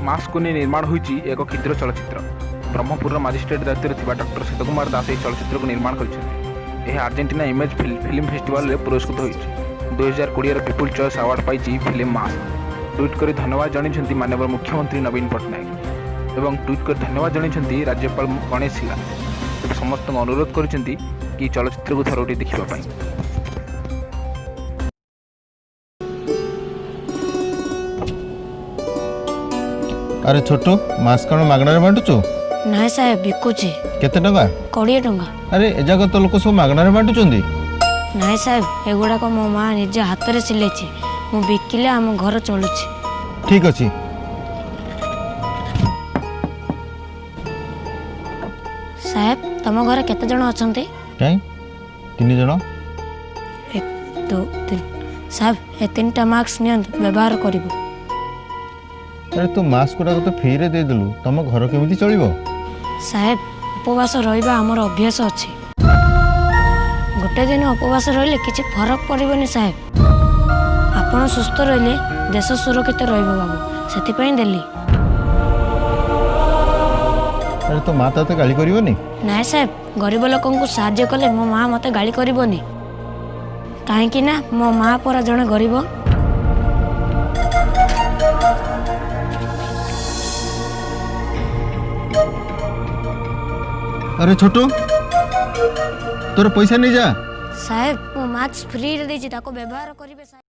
ମାସ୍କକୁ ନେଇ ନିର୍ମାଣ ହୋଇଛି ଏକ କ୍ଷୁଦ୍ର ଚଳଚ୍ଚିତ୍ର। ବ୍ରହ୍ମପୁରର ମାଜିଷ୍ଟ୍ରେଟ୍ ଦାୟିତ୍ୱରେ ଥିବା ଡକ୍ଟର ଶ୍ବେତ କୁମାର ଦାସ ଏହି ଚଳଚ୍ଚିତ୍ରକୁ ନିର୍ମାଣ କରିଛନ୍ତି। ଏହା ଆର୍ଜେଣ୍ଟିନା ଇମେଜ୍ ଫିଲ୍ମ ଫେଷ୍ଟିଭାଲରେ ପୁରସ୍କୃତ ହୋଇଛି। 2020ର ପିପୁଲ୍ ଚଏସ୍ ଆୱାର୍ଡ଼ ପାଇଛି ଫିଲ୍ମ ମାସ୍କ। ଟ୍ୱିଟ୍ କରି ଧନ୍ୟବାଦ ଜଣାଇଛନ୍ତି ମାନ୍ୟବର ମୁଖ୍ୟମନ୍ତ୍ରୀ ନବୀନ ପଟ୍ଟନାୟକ ଏବଂ ଟ୍ୱିଟ୍ କରି ଧନ୍ୟବାଦ ଜଣାଇଛନ୍ତି ରାଜ୍ୟପାଳ ଗଣେଶୀ ଲାଲ। ତେବେ ସମସ୍ତଙ୍କୁ ଅନୁରୋଧ କରିଛନ୍ତି କି ଚଳଚ୍ଚିତ୍ରକୁ ଥରୁଟିଏ ଦେଖିବା ପାଇଁ। ଆରେ ଛୋଟୁ, ମାସ୍କ କ'ଣ ମାଗଣାରେ ବାଣ୍ଟୁଛୁ? ନାଇଁ ସାହେବ, ବିକୁଛି। କେତେ ଟଙ୍କା? 20 ଟଙ୍କା। ଆରେ, ଏଯାକ ତ ଲୋକ ସବୁ ମାଗଣାରେ ବାଣ୍ଟୁଛନ୍ତି। ନାଇଁ ସାହେବ, ଏଗୁଡ଼ାକ ମୋ ମା ନିଜ ହାତରେ ସିଲେଇଛି। ମୁଁ ବିକିଲେ ଆମ ଘର ଚଳୁଛି। ଠିକ୍ ଅଛି। ସାହେବ, ତମ ଘରେ କେତେ ଜଣ ଅଛନ୍ତି? କାଇଁ, ତିନି ଜଣ। 1, 2, 3। ସାହେବ, ଏ ତିନିଟା ମାସ୍କ ନିଅନ୍ତୁ, ବ୍ୟବହାର କରିବୁ। ଆରେ, ତୁ ମାସ୍କ ଗୁଡ଼ାକ ତ ଫ୍ରିରେ ଦେଇଦେଲୁ, ତମ ଘର କେମିତି ଚଳିବ? ସାହେବ, ଉପବାସ ରହିବା ଆମର ଅଭ୍ୟାସ ଅଛି। ଗୋଟେ ଦିନ ଉପବାସ ରହିଲେ କିଛି ଫରକ ପଡ଼ିବନି ସାହେବ। ଆପଣ ସୁସ୍ଥ ରହିଲେ ଦେଶ ସୁରକ୍ଷିତ ରହିବ ବାବୁ, ସେଥିପାଇଁ ଦେଲି। ଆରେ, ତୋ ମା ତତେ ଗାଳି କରିବନି? ନାଇଁ ସାହେବ, ଗରିବ ଲୋକଙ୍କୁ ସାହାଯ୍ୟ କଲେ ମୋ ମା ମୋତେ ଗାଳି କରିବନି, କାହିଁକି ନା ମୋ ମା ପରା ଜଣେ ଗରିବ। ଆରେ ଛୋଟୁ, ତୋର ପଇସା ନେଇଯା। ସାହେବ, ମୁଁ ମାସ୍କ ଫ୍ରିରେ ଦେଇଛି, ତାକୁ ବ୍ୟବହାର କରିବେ ସାହେବ।